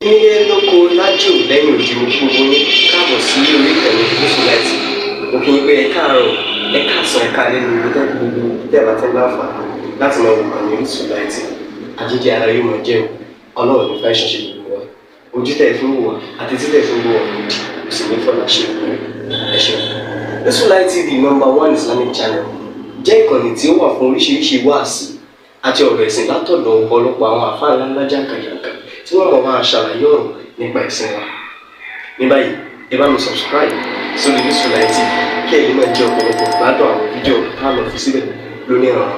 Nílé lóko lájò lẹ́yìn odi, mo kí gbogbo yín káàbọ̀ sí orí ìkànnì Gúúsù Láìtì. Mo kí yín pé ẹ káàárọ̀, ẹ káàsán, ẹ káalẹ́ ní ibi tẹ́ gbogbo tẹ́ bá ti ń láǹfààní láti máa wò kàn ní Orísun Láìtì. Àjíjẹ ara yóò máa jẹun, Ọlọ́run ní fẹ́ ṣẹṣẹ gbogbo wa. Ojú tẹ́ fi ń wò wá àti tí tẹ́ fi ń wò wá lòdì kò sì ní fọlá ṣe ìpínlẹ̀. Ẹ ṣeun. Orísun Light TV, number one Islamic channel, jẹ́ ìkànnì tí ó wà fún oríṣiríṣi wáàsí àti ọ̀rọ̀ ẹ̀sìn látọ̀dọ̀ ọ̀pọ̀lọpọ̀ àwọn àfáà ńláńlá jàǹkànjàǹkàn tí wọ́n mọ̀ máa ṣàlàyé ọ̀rọ̀ nípa ẹ̀sìn wa. Ní báyìí, ẹ bá mi subscribe sórí Orísun Light TV kí ẹ lè máa jẹ ọ̀pọ̀lọpọ̀ gbádùn àwọn fídíò tá a lọ fi síbẹ̀ lónìí ọ̀rọ̀.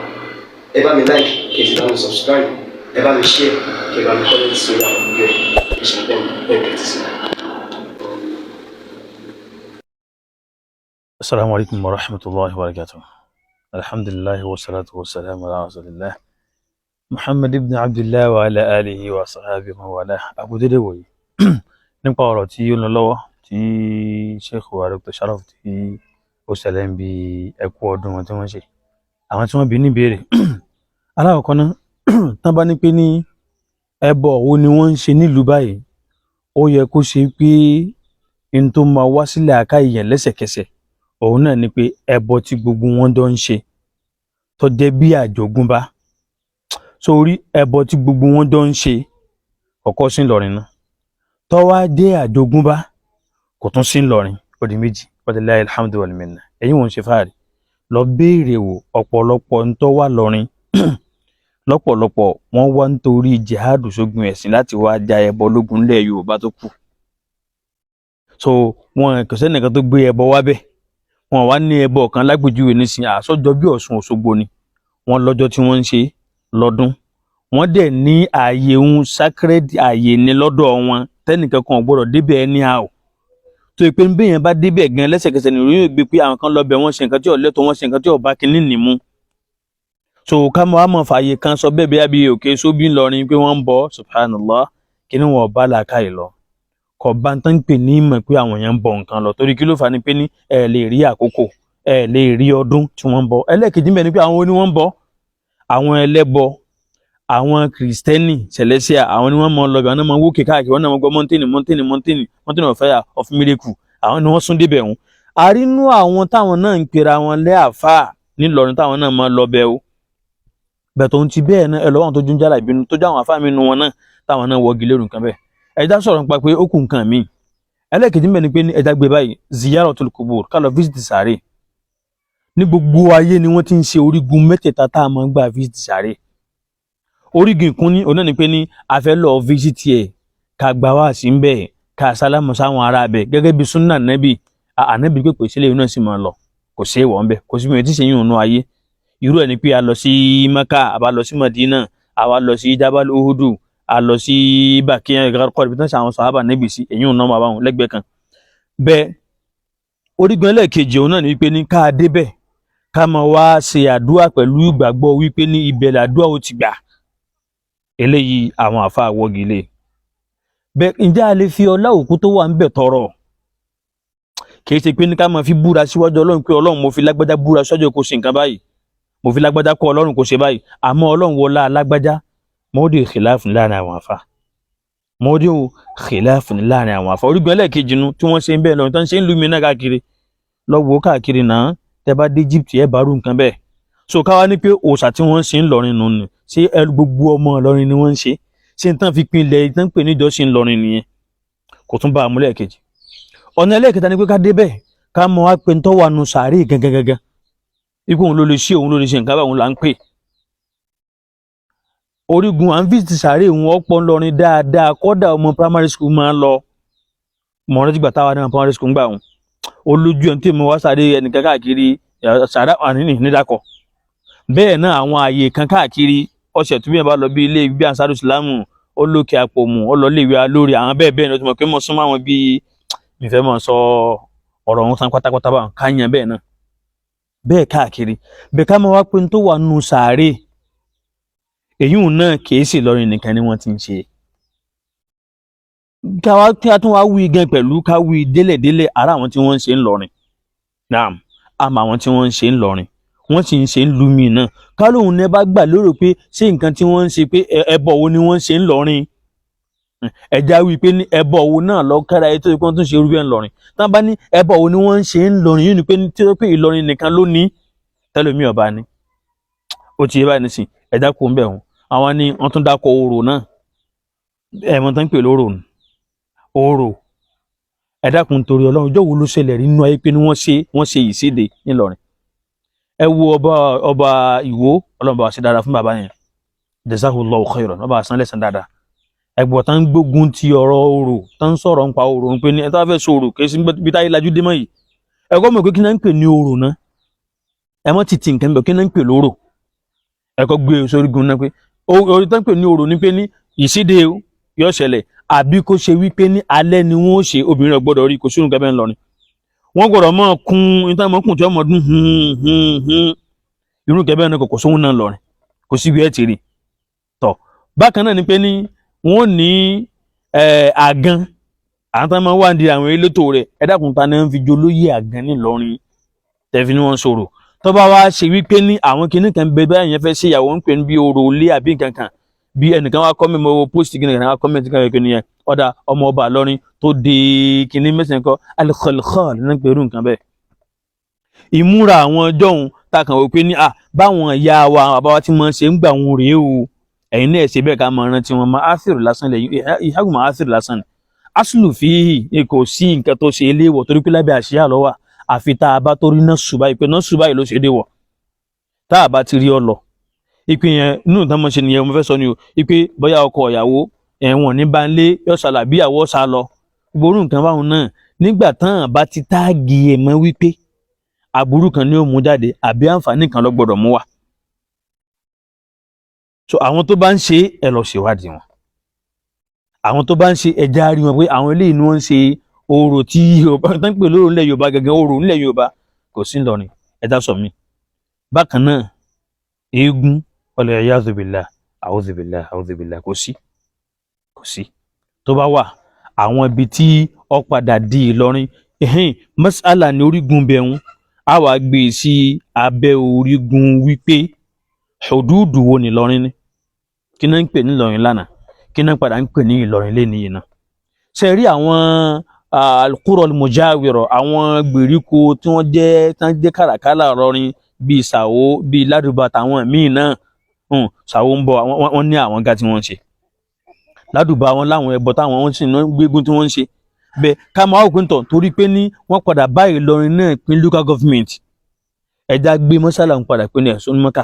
Ẹ bá mi like, kí ẹ sì bá mi subscribe, ẹ bá mi share, kí ẹ bá mi comment sórí àwọn fídíò yìí. Ẹ ṣe bẹ́ẹ̀ bẹ́ẹ̀ tẹ́tí sí. Assalamu alaikum wa rahmatullahi wa barakatuh. Alhamdulillah wa salatu wa salam ala rasulillah. Muhammad ibn Abdullah wa ala alihi wa sahabi wa wala. Abu dédé wòye. Nípa ọ̀rọ̀ tí ó ń lọ lọ́wọ́ tí Sheikh wa Dr. Sharaf tí ó ṣẹlẹ̀ ń bi ẹkú ọdún wọn tí wọ́n ṣe. Àwọn tí wọ́n bi ní ìbéèrè. Alákọ̀ọ́kọ́ náà, tán bá ní pé ní ẹbọ wo ni wọ́n ń ṣe nílùú báyìí, ó yẹ kó ṣe pé n tó máa wá sílẹ̀ àká ìyẹn lẹ́sẹ̀kẹsẹ̀ òun náà ni pé ẹbọ tí gbogbo wọn jọ ń ṣe tó jẹ́ bí àjogúnbá. Sórí ẹbọ tí gbogbo wọn jọ ń ṣe kọ́kọ́ sí Ìlọrin náà, tó wá jẹ́ àjogúnbá kò tún sí Ìlọrin, ó di méjì. Walillahi alhamdu wal minna. Ẹ̀yin wọ́n ń ṣe fáàrí, lọ béèrè wò ọ̀pọ̀lọpọ̀ ń tó wà lọ́rin. Lọ́pọ̀lọpọ̀ wọ́n wá nítorí jihad sógun ẹ̀sìn láti wá ja ẹbọ lógun nílẹ̀ Yorùbá tó kù. So wọn kò sẹ́nìkan tó gbé ẹbọ wá bẹ́ẹ̀. Wọn wá ní ẹbọ kan lágbèjúwe nísìnyí àsọjọ bí Ọ̀ṣun Òṣogbo ni wọn lọ́jọ́ tí wọ́n ń ṣe lọ́dún. Wọ́n dẹ̀ ní ààyè ń sacred ààyè ní lọ́dọ̀ wọn tẹ́nìkan kan ò gbọ́dọ̀ débẹ̀ ẹni àwò tó yẹ pé bí èèyàn bá débẹ̀ gan, lẹ́sẹ̀kẹsẹ̀ ní ìròyìn gbé pé àwọn kan lọ bẹ̀, wọ́n ṣe nǹkan tí ò lẹ́tọ̀ọ́, wọ́n ṣe nǹkan tí ò bá kinní nìmú. So ká mọ̀ á mọ̀ fààyè kan sọ bẹ́ẹ̀ bí i òkè sóbì ńlọrin pé wọ́n ń bọ̀, subhanallah, kíní wọn ò bá làákàyè lọ, kò bá ń tán pè ní ìmọ̀ pé àwọn èèyàn ń bọ nǹkan lọ. Torí kí ló fà á ni pé ní ẹ lè rí àkókò, ẹ lè rí ọdún tí wọ́n ń bọ. Ẹlẹ́ẹ̀kejì ń bẹ ni pé àwọn oní wọ́n ń bọ, àwọn ẹlẹ́bọ, àwọn kìrìsìtẹ́nì celestial, àwọn ni wọ́n mọ lọ bẹ̀. Àwọn náà mọ wókè káàkiri, wọ́n náà mọ gbọ́ mountain, mountain, mountain, mountain of fire of miracle. Àwọn ni wọ́n sún débẹ̀ wọn. Àrínú àwọn táwọn náà ń pera wọn lẹ́ àfáà nílọrin táwọn náà mọ lọ bẹ̀ o. Bẹ̀ tó ń ti bẹ́ẹ̀ náà, ẹ lọ́wọ́ àwọn tó jún jálà ìbínú tó jẹ́ àwọn àfáà mi nu wọn náà táwọn náà wọ́gi lérò nǹkan bẹ́ẹ̀. Ẹja sọ̀rọ̀ nípa pé ó kù nǹkan míì. Ẹlẹ́ẹ̀kejì ń bẹ ni pé ní ẹja gbé báyìí, ziyaratul kubur, ká lọ visit sàárè. Ní gbogbo ayé ni wọ́n ti ń ṣe orígun mẹ́tẹ̀ẹ̀ta tá a máa ń gbà visit sàárè. Orígun ìkúnní òun náà ni pé ní a fẹ́ lọ visit ẹ̀, ká gba wá sí ń bẹ̀, ká sálámù sáwọn ará bẹ̀ gẹ́gẹ́ bí súnà nẹ́bì ànẹ́bì pé sílẹ̀ yìí náà sì máa lọ, kò sí èèwọ̀ ń bẹ̀, kò sí mi tí ṣe yín òun ayé. Irú ẹ̀ ni pé a lọ sí Mẹ́kà, a bá lọ sí Mọ̀dínà, a wá lọ sí Jabal Uhudu, a lọ sí Bakiya kọ́ ibi tí wọ́n ṣe àwọn sàhábà níbi sí èyí ò náà máa bá wọn lẹ́gbẹ̀ẹ́ kan bẹ́ẹ̀. Orígun ẹlẹ́ẹ̀kejì òun náà ni wípé ní ká débẹ̀, ká máa wá ṣe àdúrà pẹ̀lú ìgbàgbọ́ wípé ní ibẹ̀ làdúrà ó ti gbà. Eléyìí àwọn àfa wọ́gi lé bẹ́ẹ̀. Ǹjẹ́ a lè fi ọlá òkú tó wà ń bẹ̀ tọrọ? Kì í ṣe pé ní ká máa fi búra síwájú Ọlọ́run pé Ọlọ́run, mo fi lágbájá búra síwájú kó ṣe nǹkan báyìí, mo fi lágbájá kó Ọlọ́run kó ṣe báyìí. Àmọ́ Ọlọ́run wọlá lágbájá, mọ́ọ́dì khilaf láàrin àwọn àfa, mọ́ọ́dì khilaf láàrin àwọn àfa. Orígun ẹlẹ́ẹ̀kejì nu tí wọ́n ṣe ń bẹ́ẹ̀ lọ́run tó ń ṣe ń lu mi náà káàkiri lọ́wọ́ káàkiri náà. Tẹ́ bá dé Egypt, ẹ bá rú nǹkan bẹ́ẹ̀. So káwá ní pé òòṣà tí wọ́n ń ṣe ń lọrin nù ni, ṣé gbogbo ọmọ Ìlọrin ni wọ́n ń ṣe? Ṣé n tán fi pinlẹ̀ tán pè ní ìjọsìn Ìlọrin nìyẹn? Kò tún bá a mú lẹ́ẹ̀kejì. Ọ̀nà ẹlẹ́ẹ̀kẹta ni pé ká débẹ̀, ká mọ wá pé ń tọ́ wà nù sàárè gangan gangan, ikú òun ló lè ṣe, òun ló lè ṣe nǹkan báwọn là ń pè. Orígun à ń visit sàárè wọn ọ̀pọ̀ ńlọrin dáadáa. Kọ́dà ọmọ primary school máa ń lọ mọ̀ ọ́nà tí táwa náà primary school ń gbà wọn olójú ẹ̀ ń tèmi wá sàárè ẹnìkan káàkiri sàárà àníní nídàkọ̀ bẹ́ẹ̀ náà. Àwọn ààyè kan káàkiri ọ̀sẹ̀ tó bí yẹn bá lọ bí ilé bí Ansaru Islamu, ó lókè àpòmù, ó lọ ilé ìwé alórí, àwọn bẹ́ẹ̀ bẹ́ẹ̀ ní o ti mọ̀ pé mo súnmọ́ àwọn bíi mi fẹ́ mọ̀ sọ ọ̀rọ̀ wọn tán pátápátá báwọn ká yan bẹ́ẹ̀ náà bẹ́ẹ̀ káàkiri bẹ́ẹ̀. Ká máa wá pé n tó wà nù sàárè èyí ò náà kìí sì lọrin nìkan ni wọ́n ti ń ṣe. Ká wá kí a tún wá wí gan pẹ̀lú ká wí délẹ̀délẹ̀ ara àwọn tí wọ́n ń ṣe ń lọrin naam, àmọ́ àwọn tí wọ́n ń ṣe ń lọrin, wọ́n sì ń ṣe ń lu mi náà. Ká lóun ní ẹ bá gbà lérò pé ṣé nǹkan tí wọ́n ń ṣe pé ẹbọ wo ni wọ́n ń ṣe ń lọrin. Ẹja wí pé ní ẹbọ wo náà lọ kára ẹ tó yẹ kí wọ́n tún ṣe irú ẹ̀ ńlọrin. Tán bá ní ẹbọ wo ni wọ́n ń ṣe ńlọrin yìí ni pé tí ó pé Ìlọrin nìkan ló ní tẹlómi ọba ni. Ó ti yé báyìí nísìn, ẹja kò ń bẹ̀ wọ́n. Àwọn ni wọ́n tún dákọ̀ orò náà. Ẹ̀mọ́ tán ń pè lóró nù. Orò. Ẹ dákun torí Ọlọ́run, ìjọ́ wo ló ṣẹlẹ̀ rí nínú ayé pé ní wọ́n ṣe ìséde ńìlọrin? Ẹ wo ọba Ìwó, Ọlọ́run bá wa ṣe dáadáa fún bàbá yẹn. Jazakallahu khairan, bàbá àsán lẹ́sàn dáadáa. Ẹgbọ́n tán ń gbógun ti ọ̀rọ̀ orò, tán ń sọ̀rọ̀ nípa orò, ń pè ní ẹ tó bá fẹ́ sọ orò kì í sí bí táyé lajú dé mọ́ yìí. Ẹ kọ́ mọ̀ pé kí náà ń pè ní orò náà. Ẹ mọ́ ti tì nǹkan bẹ̀, kí náà ń pè lórò. Ẹ kọ́ gbé sórí gun náà pé orí tán ń pè ní orò ní pé ní ìṣíde yóò ṣẹlẹ̀, àbí kó ṣe wípé ní alẹ́ ni wọ́n ó ṣe, obìnrin ò gbọ́dọ̀ rí, kò sínú kẹfẹ́ ńlọrin. Wọ́n gbọ́dọ̀ máa kun níta máa kùn tí wọ́n máa dún hun hun hun, irú kẹfẹ́ náà kò sóhun náà lọrin, kò síbi ẹ̀ ti rí tọ̀. Bákan náà ni pé ní wọ́n ní àgàn, àwọn tó máa wà ní àwọn elétò rẹ̀. Ẹ dákun, ta ni wọ́n fi jolóyè àgàn nílọrin tẹ̀fí ni wọ́n sọ̀rọ̀? Tó bá wá ṣe wípé ní àwọn kinní kan bẹ báyìí yẹn fẹ́ ṣe ìyàwó, ń pè ní bí orò ilé àbí nǹkan kan, bí ẹnìkan wá kọ́ mi, mo post kinní kan wá comment kan kí nìyẹn, ọ̀dà ọmọ ọba lọ́rin tó de kinní mẹ́sàn-án kọ́ alikọlikọ́l ní pẹ̀lú nǹkan bẹ́ẹ̀. Ìmúra àwọn ọjọ́ òun ta kàn wò pé ní à báwọn ìyá wa, àwọn bàbá wa tí wọ́n ṣe ń gbà wọn rèé o, ẹ̀yin náà ṣe bẹ́ẹ̀ ká máa rántí wọn. Máa áfíìrì lásán lẹ́yìn ìhágùn, máa áfíìrì lásán ni asùlù fíhì, kò sí nǹkan tó ṣe eléwọ̀ torí pé lábẹ́ àṣìyá ló wà, àfi tá a bá tó rí náà ṣùgbọ́n ìpè náà ṣùgbọ́n ló ṣe é déwọ̀. Tá a bá ti rí ọ lọ ìpè yẹn inú ìtàn mọ̀ ṣe nìyẹn, mo fẹ́ sọ ni o, ìpè bóyá ọkọ ìyàwó ẹ̀wọ̀n ní banlé yóò ṣàlà bí ìyàwó sá lọ, gbogbo nǹkan báwọn náà nígbà tán bá ti tag ẹ̀ mọ́ wípé aburú kan ni ó mú jáde àbí àǹfààní kan ló gbọ́dọ̀ mú wá. So àwọn tó bá ń ṣe, ẹ lọ ṣèwádìí wọn. Àwọn tó bá ń ṣe, ẹja rí wọn pé àwọn eléyìí ni wọ́n ń ṣe orò tí Yorùbá tó ń pè lóró ńlẹ̀ Yorùbá gangan. Orò ńlẹ̀ Yorùbá kò sí ńlọrin, ẹja sọ mí. Bákan náà eégún, wal iyadhu billah, a'udhu billah, a'udhu billah, kò sí, kò sí. Tó bá wà, àwọn ibi tí ó padà di Ìlọrin ẹ̀hìn mas'ala ní orígun bẹ̀rùn, á wàá gbé e sí abẹ́ orígun wípé hududu wo ní Ìlọrin ní, kí náà ń pè ní Ìlọrin lánàá, kí náà padà ń pè ní Ìlọrin lé nìyí náà. Ṣe rí àwọn al-qura al-mujawira, àwọn gbèríko tí wọ́n jẹ́ kàràkálà Ìlọrin, bíi Sàwó, bíi Ládùbà, táwọn míì náà, Sàwó ń bọ̀, wọ́n ní àwọn ga tí wọ́n ń ṣe Ládùbà, wọn láwọn ẹbọ táwọn wọ́n sì ń gbégún tí wọ́n ń ṣe bẹ́ẹ̀. Ká máa wò pé ntọ̀ torí pé ní wọ́n padà bá Ìlọrin náà pín local government, ẹja gbé mọ́sálà ń padà pé ní ẹ̀sùn Mẹ́kà,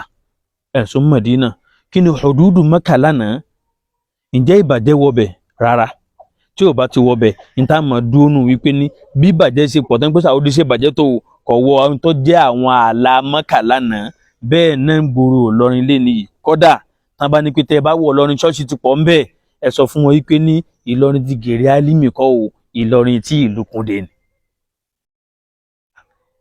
ẹ̀sùn Mẹ̀dínà. Kí ni hududu Mẹ́kà lánàá? Ǹjẹ́ ìbàjẹ́ wọbẹ̀ rárá? Tí ò bá ti wọbẹ̀, níta mọ̀ dúró nù wípé ní bí ìbàjẹ́ ṣe pọ̀ tó ń pèsè àwọn oníṣẹ́ ìbàjẹ́ tó kọ̀ wọ ohun tó jẹ́ àwọn ààlà Mẹ́kà lánàá, bẹ́ẹ̀ náà ń gbòòrò Ìlọrin lé nìyí. Kódà tán bá ní pé tẹ́ ẹ bá wọ̀ Ìlọrin, ṣọ́ọ̀ṣì ti pọ̀ ńbẹ̀, ẹ sọ fún wọn wípé ní Ìlọrin ti gèrè álímì kọ́ o, Ìlọrin tí ìlú kúnde ni.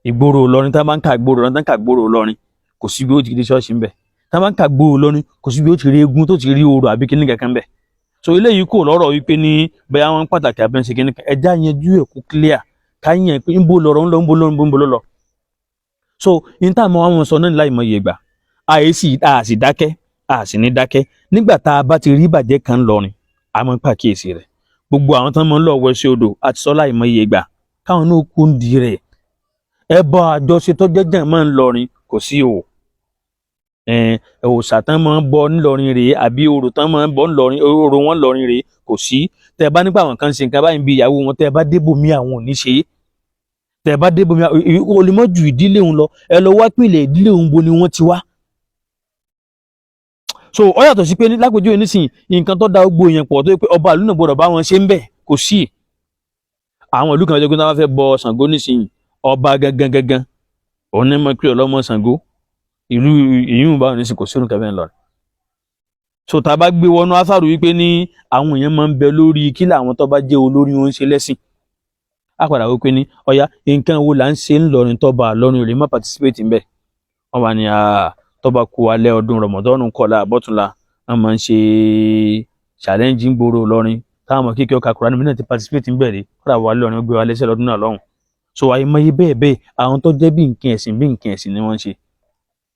Ìgboro Ìlọrin, tá a bá ń ka ìgboro Ìlọrin, tá a ń ka ìgboro Ìlọrin, kò sí bí ó ti rí ṣọ́ọ̀ṣì ńbẹ̀. Tá a bá ń ka ìgboro Ìlọrin, kò sí bí ó ti rí eégún, tó ti rí orò àbí kíní kankan ńbẹ̀. So eléyìí kò lọ́rọ̀ wípé ní bẹ́ẹ̀ àwọn pàtàkì abẹ́ǹsẹ̀ kíní kan, ẹja yanjú ẹ̀ kó clear, ká yẹn pé ńbo lọ̀rọ̀ ń lọ, ńbo lọ, ńbo lọ. So ní tá a mọ àwọn sọ náà láì mọ iye ìgbà, àyè sì a sì dákẹ́, a sì ní dákẹ́. Nígbà tá a bá ti rí ìbàjẹ́ kan lọrin, a máa ń pàkíyèsí rẹ̀. Gbogbo àwọn tán máa ń lọ wẹ̀ sí odò àti sọ láì mọ iye ìgbà, káwọn náà kú ń di rẹ̀. Ẹbọ àjọṣe tó jẹ́jẹ́ máa ń lọrin kò sí o. Òòṣà tán máa ń bọ ńlọrin rèé, àbí orò tán máa ń bọ ńlọrin, orò wọn ńlọrin rèé, kò sí. Tẹ bá nípa àwọn kan ṣe nǹkan báyìí bí ìyàwó wọn, tẹ bá débò mí, àwọn ò ní ṣe é. Tẹ bá débò mí, o lè mọ ju ìdílé òun lọ, ẹ lọ wá pìlẹ̀ ìdílé òun, bo ni wọ́n ti wá. So ó yàtọ̀ sí pé lápèjúwe nísìnyí, nǹkan tó da gbogbo yẹn pọ̀ tó yẹ pé ọba ìlú náà gbọ́dọ̀ bá wọn ṣe ń bẹ̀, kò sí. Àwọn ìlú kan tó yẹ pé wọ́n fẹ́ bọ Ṣàngó nísìnyí, ọba gangan gangan òun ní mọ̀ pé ọlọ́mọ Ṣàngó ìlú ìyún báwọn nísìnyí, kò sí orúkọ bẹ́ẹ̀ lọ. So tá a bá gbé wọnú afárò wípé ní àwọn èèyàn máa ń bẹ lórí kí làwọn tó bá jẹ́ olórí wọn ń ṣe lẹ́sìn, á padà wípé ní ọ̀yá nǹkan wo là ń ṣe ńlọrin tọ́ba lọ́rin ò lè má participate ńbẹ̀. Wọ́n wà ní tọ́ba kú alẹ́ ọdún rọmọdọ́nù kọ́lá àbọ̀túnla, wọ́n máa ń ṣe challenge ń gbòòrò lọ́rin táwọn ọmọ kékeré ọkà Kùránì náà ti participate ńbẹ̀ rí. Kọ́dà wà lọ́rin, ó gbé wa lẹ́sẹ̀ lọ́dún náà lọ́hùn. So àìmọye bẹ́ẹ̀ bẹ́ẹ̀, àwọn tó jẹ́ bí nǹkan ẹ̀sìn, bí nǹkan ẹ̀sìn ni wọ́n ń ṣe,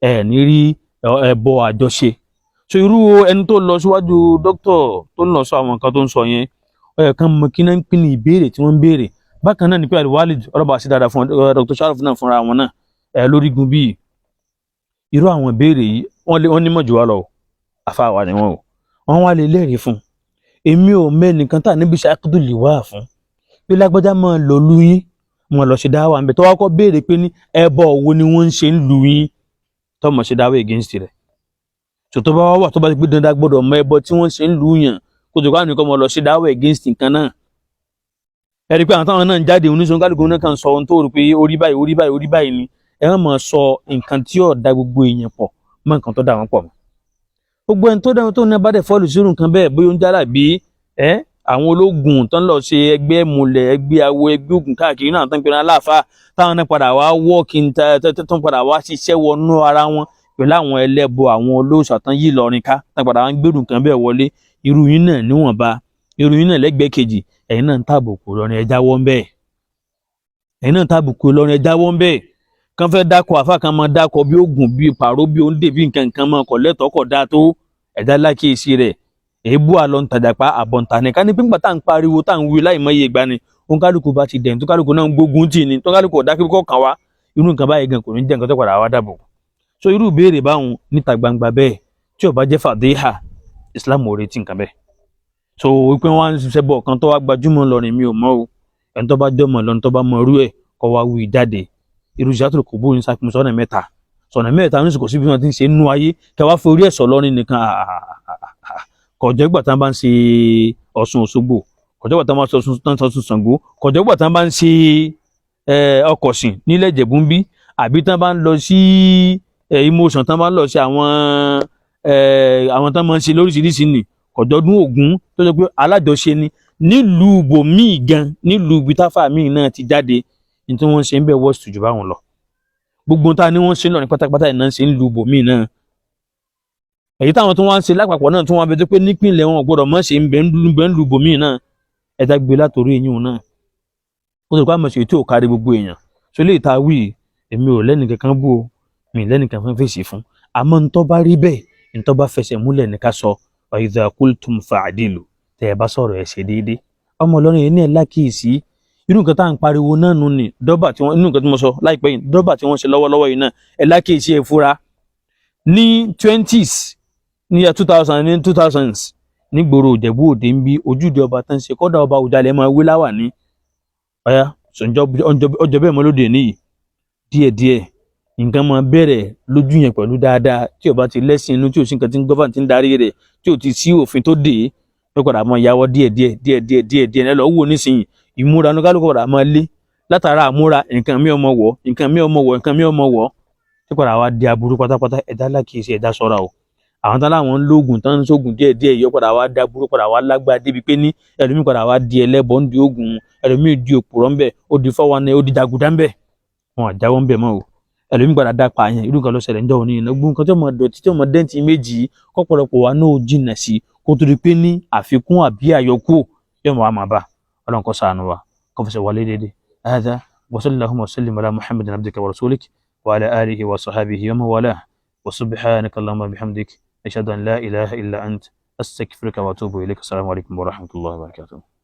ẹ ní rí ẹbọ àjọṣe. So irú ẹni tó lọ síwájú dókítà tó ń lọ sọ àwọn nǹkan tó ń sọ yẹn, ó yẹ kán mọ kí náà ń pín ní ìbéèrè tí wọ́n ń béèrè. Bákan náà ni pé Alwalid ọlọ́ba sí dáadáa fún Dr. Sharaf náà fúnra wọn náà ẹ lórígun bíi irú àwọn ìbéèrè yìí, wọ́n nímọ̀ jù wá lọ o, àfa wa ni wọ́n o, wọ́n wá lè lẹ́rìí fún un. Èmi ò mẹ́nìkan tá níbi ṣàkóso wà fún pé lágbájá máa lọ lu yín, wọn lọ ṣe dáwà ń bẹ, tó wá kọ́ béèrè pé ní ẹbọ wo ni wọ́n ń ṣe ń lu yín, tọmọ ṣe dáwà against rẹ̀. Tó bá wà tó bá ti pé dandan gbọ́dọ̀ mọ ẹbọ tí wọ́n ṣe ń lu yàn kó tó ká nìkan mọ lọ ṣe dáwà against nǹkan náà. Ẹ rí i pé àwọn táwọn náà ń jáde oníṣòwò kálukú náà kàn sọ ohun tó rò pé orí báyìí, orí báyìí, orí báyìí ni. Ẹ má máa sọ nǹkan tí yóò da gbogbo èèyàn pọ̀ mọ́ nǹkan tó dà wọ́n pọ̀ mọ́. Gbogbo ẹni tó dáhùn tó ní abádẹ fọ́ọ̀lù sírù nǹkan bẹ́ẹ̀, bóyá ó ń jálà bí ẹ àwọn ológun tó ń lọ ṣe ẹgbẹ́ múlẹ̀, ẹgbẹ́ awo, ẹgbẹ́ ògùn káàkiri náà tó ń pera aláàfáà, táwọn náà padà wá wọ́ọ̀kì tó ń padà wá ṣiṣẹ́ wọnú ara wọn pẹ̀lú àwọn ẹlẹ́bọ, àwọn olóòṣà tán yìí lọrin ká, tán padà wá ń gbèrú nǹkan bẹ́ẹ̀ wọlé. Irú yín náà níwọ̀nba, irú yín náà lẹ́gbẹ̀ẹ́ kejì, ẹ̀yin náà ń tàbùkù lọrin, ẹ jáwọ́ ń bẹ́ẹ̀. Ẹ̀yin náà ń tàbùkù lọrin, ẹ jáwọ́ ń bẹ́ẹ̀. Kán fẹ́ dákọ̀ àfa kan máa dákọ̀ bí oògùn, bí pàrọ̀, bí òǹdè, bí nǹkan nǹkan máa kọ̀ lẹ́tọ̀ọ́ kọ̀ dáa tó ẹ̀dá lákìísí rẹ̀. Èébú àlọ́ ń tàjàpá àbọ̀ǹtà ní ká ní pínpà tá à ń pariwo tá à ń wí láì mọye ìgbà ni òǹkálùkù bá ti dẹ̀ tó kálukú náà ń gbógun tì ní tó kálukú ọ̀dá kíkọ́ kàn wá, irú nǹkan báyìí gan kò ní jẹ́ nǹkan tó padà wá dàbò. So irú ìbéèrè báwọn níta gbangba bẹ́ẹ̀ tí ó bá jẹ́ fàdíhà, Islam ò retí nǹkan bẹ́ẹ̀. So wípé wọ́n á ń ṣiṣẹ́ bọ̀ kan tó wá gbajúmọ̀ lọ́rin, mi ò mọ̀ o. Ẹni tó bá jọmọ̀ lọ́rin, tó bá mọ irú ẹ̀, kó wá wí jáde. Irú ìṣàtúrò kò bóun ṣàkóso sọ́nà mẹ́ta, sọ̀nà mẹ́ta ní kò sí bí wọ́n ti ń ṣe nú ayé kẹwàá fi orí ẹ̀sọ́ lọ́rin nìkan. Kọjọ́ ìgbà tán bá ń ṣe Ọ̀ṣun Òṣogbo, kọjọ́ ìgbà tán bá ń ṣe Ọ̀ṣun Ṣàngó, kọjọ́ ìgbà tán bá ń ṣe Ọkọ̀sìn nílẹ̀ Ìjẹ̀bú ń bí, àbí tán bá ń lọ sí Ìmọ̀ọ́sàn, tán bá ń lọ sí àwọn tán máa ń ṣe lóríṣiríṣi nì, kọjọ́dún Ògún tó jẹ́ pé alájọṣe ni nílùú bòmíì gan, nílùú ibi táfà míì náà ti jáde ní tí wọ́n ṣe ń bẹ̀ wọ́ọ̀sì jù báwọn lọ. Gbogbo ta ni wọ́n ṣe ń lọ ní pátápátá iná ṣe ń lu bòmíì náà, èyí táwọn tó wá ń ṣe lápapọ̀ náà tó wọ́n bẹ tó pé nípìnlẹ̀ wọn ò gbọ́dọ̀ mọ̀ ṣe ń bẹ ń lu bòmíì náà. Ẹ̀dá gbé látòrí eyín òun náà ó sọ pé àmọ̀ ṣe tí ò kárí gbogbo èèyàn. So lè ta wí, èmi ò lẹ́nì kankan bú o, mi lẹ́nì kan fún fèsì fún, àmọ́ ntọ́ bá rí bẹ́ẹ̀, ntọ́ bá fẹsẹ̀ múlẹ̀ ní ká sọ. Wa idha qultum fa'dilu, tẹ́ ẹ bá sọ̀rọ̀ ẹ̀ ṣe déédéé. Ọmọ Ìlọrin yìí ní ẹ̀ lákìísí irú nǹkan tá à ń pariwo náà nù ní dọ́bà tí wọ́n, inú nǹkan tí mo sọ láìpẹ́ yìí, dọ́bà tí wọ́n ṣe lọ́wọ́lọ́wọ́ yìí náà, ẹ̀ lákìísí ẹ̀ fúra. Ní 20s, ní year 2000, ní 2000s, nígboro Ìjẹ̀bú Òde ń bí ojúde ọba tán ṣe, kọ́dà ọba Àwùjalẹ̀ máa wé láwà ní ọ̀yá ọjọ́ bẹ́ẹ̀ mọ́ lóde níyì. Díẹ̀díẹ̀ nǹkan máa bẹ̀rẹ̀ lójú yẹn pẹ̀lú dáadáa tí ó bá ti lẹ́sìn inú, tí ò sí nǹkan tí ń gọ́fà tí ń darí rẹ̀, tí ò ti sí òfin tó dé, ó padà máa yáwọ́ díẹ̀díẹ̀ díẹ̀díẹ̀ díẹ̀díẹ̀. Ẹ lọ wò nísìnyí, ìmúra ní kálukú padà máa lé látara àmúra, nǹkan mi ọmọ wọ̀, nǹkan mi ọmọ wọ̀, nǹkan mi ọmọ wọ̀, tí padà wá di aburú pátápátá. Ẹ̀dá lákìísí, ẹ̀dá ṣọ́ra o. Àwọn tán láwọn ń lóògùn tán ń sóògùn díẹ̀ díẹ̀ yìí, ó padà wá di aburú, padà wá lágbára débi pé ní ẹlòmíì padà wá di ẹlẹ́bọ ń di oògùn, ẹlòmíì di òpùrọ́ ńbẹ, ó di fọ́wọ́n, ó di jàgùdá ńbẹ, wọn à jáwọ́ ńbẹ mọ́ o. Ẹlòmíì padà dá pa yẹn. Irú nǹkan ló ṣẹlẹ̀ ńjọ́ òní ìnáwó nǹkan tí ó máa dọ̀tí, tí ó máa dẹ́ntì méjì kọ́pọ̀lọpọ̀ wa náà jìnà sí kó tó di pé ní àfikún àbí àyọkú yóò máa máa bá. Ọlọ́run kó ṣàánú wa, kó fẹsẹ̀ wọlé déédéé. هذا وصلى اللهم وسلم على محمد عبدك ورسولك وعلى آله وصحبه ومن والاه، وسبحانك اللهم وبحمدك، أشهد أن لا إله إلا أنت، أستغفرك وأتوب إليك. السلام عليكم ورحمة الله وبركاته.